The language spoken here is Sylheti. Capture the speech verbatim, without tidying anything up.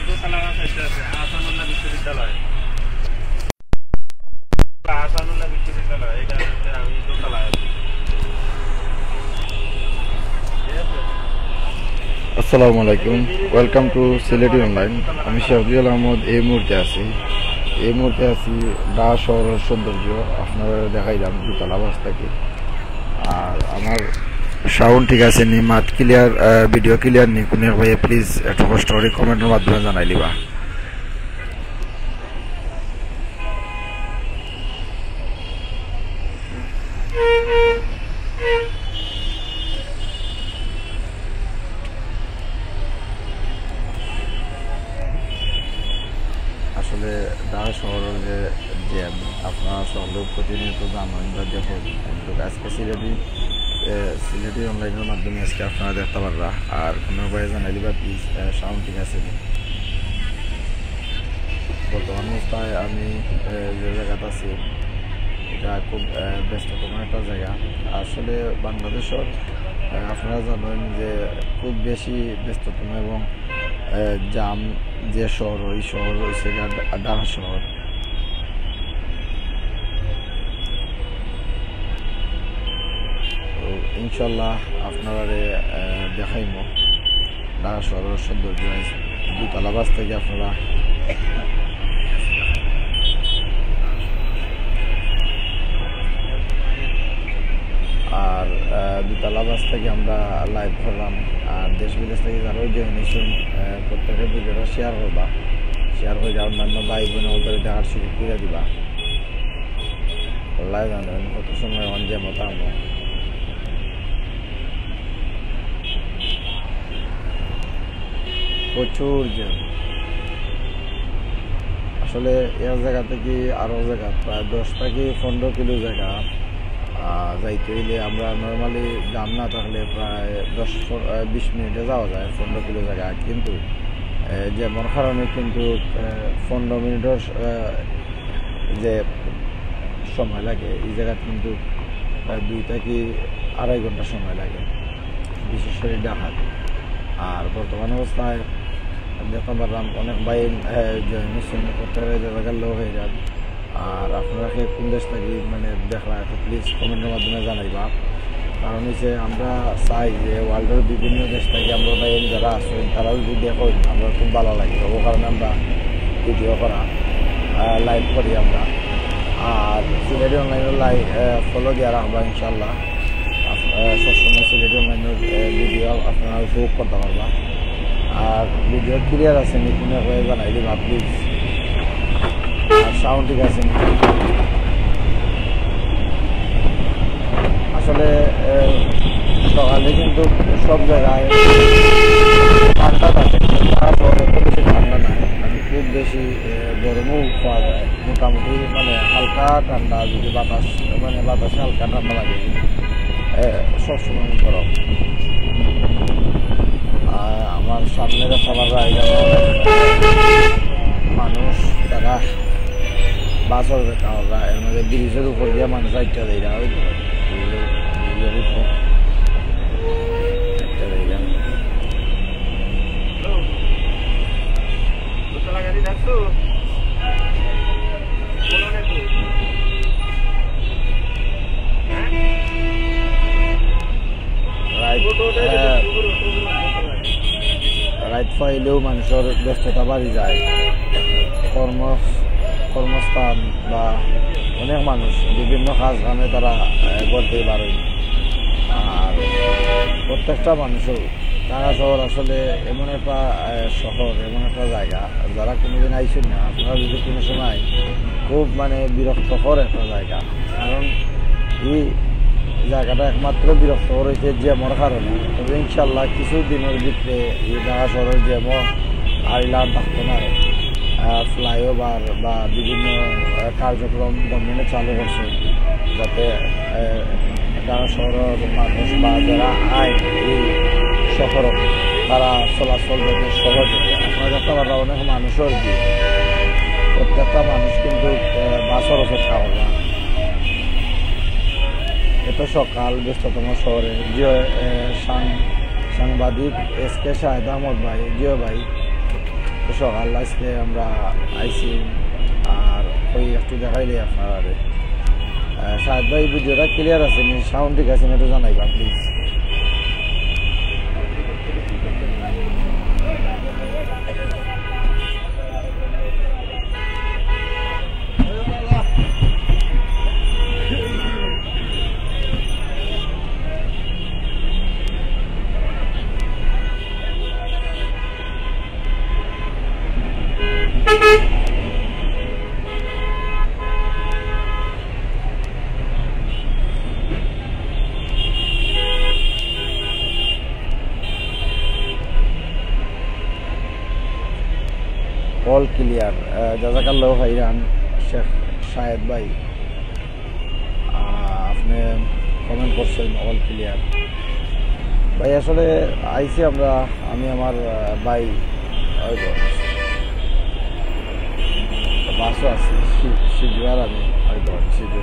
দোতলা আছে, এটা আছে আহসানুল্লাহ বিশ্ববিদ্যালয়। আহসানুল্লাহ বিশ্ববিদ্যালয়, এটা হচ্ছে আমি দোতলায় আছি। ঠিক আছে? আসসালামু আলাইকুম, welcome to সিলেটি অনলাইন। আমি শেখ জুয়েল আহমদ। এই মুহূর্তে আছি, এই মুহূর্তে আছি ঢাকা শহরের সৌন্দর্য আপনারা দেখাইলাম দোতলা বাস থেকে। আর আমার সাউন্ড ঠিক আছে নি, মাত ক্লিয়ার, ভিডিও ক্লিয়ার নি, কোনো ভাইয়া প্লিজ একটু কষ্ট করে কমেন্টের মাধ্যমে জানাই দিবা। আসলে ঢাকা শহরের যে জ্যাম, আপনারা সকলে প্রতিনিয়ত জানেন বা দেখেন, কিন্তু আজকে সিলেটি, এ, সিলেটি অনলাইনের মাধ্যমে আজকে আপনারা দেখতে পাররা। আর কোনো ভাইয়া জানাই দিবা প্লিজ, সাউন্ড ঠিক আছে নি? বর্তমান অবস্থায় আমি, এ, যে জায়গাত আছি, এটা খুব, এ, ব্যস্ততম একটা জায়গা। আসলে বাংলাদেশের, এ, আপনারা জানেন যে খুব বেশি ব্যস্ততম এবং, এ, জাম যে শহর, ওই শহর হইছে গিয়া ঢা-, ঢাকা শহর। তো ইনশাল্লাহ আপনারারে, এ, দেখাইমু। ঢাকা শহরের সৌন্দর্য। দোতলা বাস থেকে আপনারা, আর, আহ, দোতলা বাস থেকে আমরা লাইভ করলাম। আর দেশ বিদেশ থেকে যারা জয়েন হয়েছেন, আহ, প্রত্যেকে ভিডিওটা শেয়ার করবা, শেয়ার করে অন্যান্য ভাই বোন ওদের দেখার সুযোগ করে দিবা। আল্লাহ জানেন কত সময় অন যে মতামত। প্রচুর জ্যাম। আসলে এক জায়গা থেকে আরো জায়গা প্রায় দশ থেকে পনেরো কিলো জায়গা, আহ, যাইতে হইলে আমরা নর্মালি জাম না থাকলে প্রায় দশ পন-, আহ, বিশ মিনিটে যাওয়া যায় পনেরো কিলো জায়গা, কিন্তু, আহ, জ্যামের কারণে কিন্তু, আহ, পনেরো মিনিটের, আহ, যে সময় লাগে, এই জায়গাত কিন্তু প্রায় দুই থেকে আড়াই ঘন্টা সময় লাগে, বিশেষ করে ঢাকাত। আর বর্তমান অবস্থায় দেখতে পারলাম অনেক ভাই, আহ, জয়েন হয়েছেন, প্রত্যেকের জায়গার লোক হয়ে যান। আর আপনারা কে কোন দেশ থেকে মানে দেখরা, একটু প্লিজ কমেন্টের মাধ্যমে জানাইবা। কারণ হচ্ছে আমরা চাই যে ওয়ার্ল্ডের বিভিন্ন দেশ থেকে আমরা ভাই যারা আছেন, তারা যদি দেখো, আমরা খুব ভালো লাগে। ও কারণে আমরা ভিডিও করা, আহ, লাইভ করি আমরা। আর সিলেটি অনলাইনের লাইভ, আহ, ফলো দিয়ে রাখবা ইনশাল্লাহ। আপ-, আহ, সবসময় সিলেটি অনলাইনের, আহ, ভিডিও আপনারা উপভোগ করতে পারবা। আর ভিডিও ক্লিয়ার আছে নি, কোনো হয়ে জানাই দিবা প্লিজ। আর সাউন্ড ঠিক আছে নি? আসলে, আহ, সকালে কিন্তু সব জায়গায় ঠান্ডা থাকে, কিন্তু ঢাকা শহরে খুব বেশি ঠান্ডা নাই, মানে খুব বেশি, আহ, গরমও পাওয়া যায়। মোটামুটি মানে হালকা ঠান্ডা, যদি বাতাস, মানে বাতাসে হালকা ঠান্ডা লাগে, এ, সবসময় গরম। আর আমার সামনে দেখা পাররা এখানে অনেক মানুষ, তারা বাসর দেখা পাররা, এর মধ্যে ব্রিজের উপর দিয়ে মানুষ আইটা দেয়, ওই তো, ব্রিজের, ব্রিজের উপর আইটা দেয়। রাইত, আহ, রাইত পাইলেও মানুষের ব্যস্ততা বাড়ি যায়, কর্ম, কর্মস্থান বা অনেক মানুষ বিভিন্ন কাজ কামে তারা, আহ, করতেই পারেন। আর প্রত্যেকটা মানুষের ঢাকা শহর আসলে এমন একটা, আহ, শহর, এমন একটা জায়গা, যারা কোনোদিন আইছেন না, আপনারা যদি কোনো সময় খুব মানে বিরক্তকর একটা জায়গা, কারণ এই জায়গাটা একমাত্র বিরক্তকর হয়েছে জ্যামের কারণে। তবে ইনশাল্লাহ কিছু দিনের ভিতরে এই ঢাকা শহরের জ্যামও আর ইলান থাকতো না। আহ, ফ্লাইওভার বা বিভিন্ন, আহ, কার্যক্রম গভর্নমেন্টে চালু করছে, যাতে, আহ, ঢাকা শহরের মানুষ বা যারা আইন এই শহর, তারা চলাচল যাতে সহজ হয়। আপনারা দেখতে পারবেন অনেক মানুষের ভিড়, প্রত্যেকটা মানুষ কিন্তু, আহ, বাসর অপেক্ষা করবে। এত সকাল ব্যস্ততম শহরে, জি, আহ, সাং-, সাংবাদিক এস কে শাহেদ আহমদ ভাই, জি ভাই, তো সকাল আজকে আমরা আইছি, আর ওই একটু দেখাইলে আপনারা। আহ, শাহেদ ভাই, ভিডিওটা ক্লিয়ার আছে নি? সাউন্ড ঠিক আছে নি? একটু জানাইবা প্লিজ। All clear. আহ, জাজাকাল্লাহ খাইরান, শেখ শাহেদ ভাই। আহ, আপনি কমেন্ট করছেন অল ক্লিয়ার। ভাই, আসলে আইছি আমরা, আমি আমার, আহ, ভাই, ওই তো, বাসও আছি, শি-, শিবু আর আমি, ওই তো, শিবু।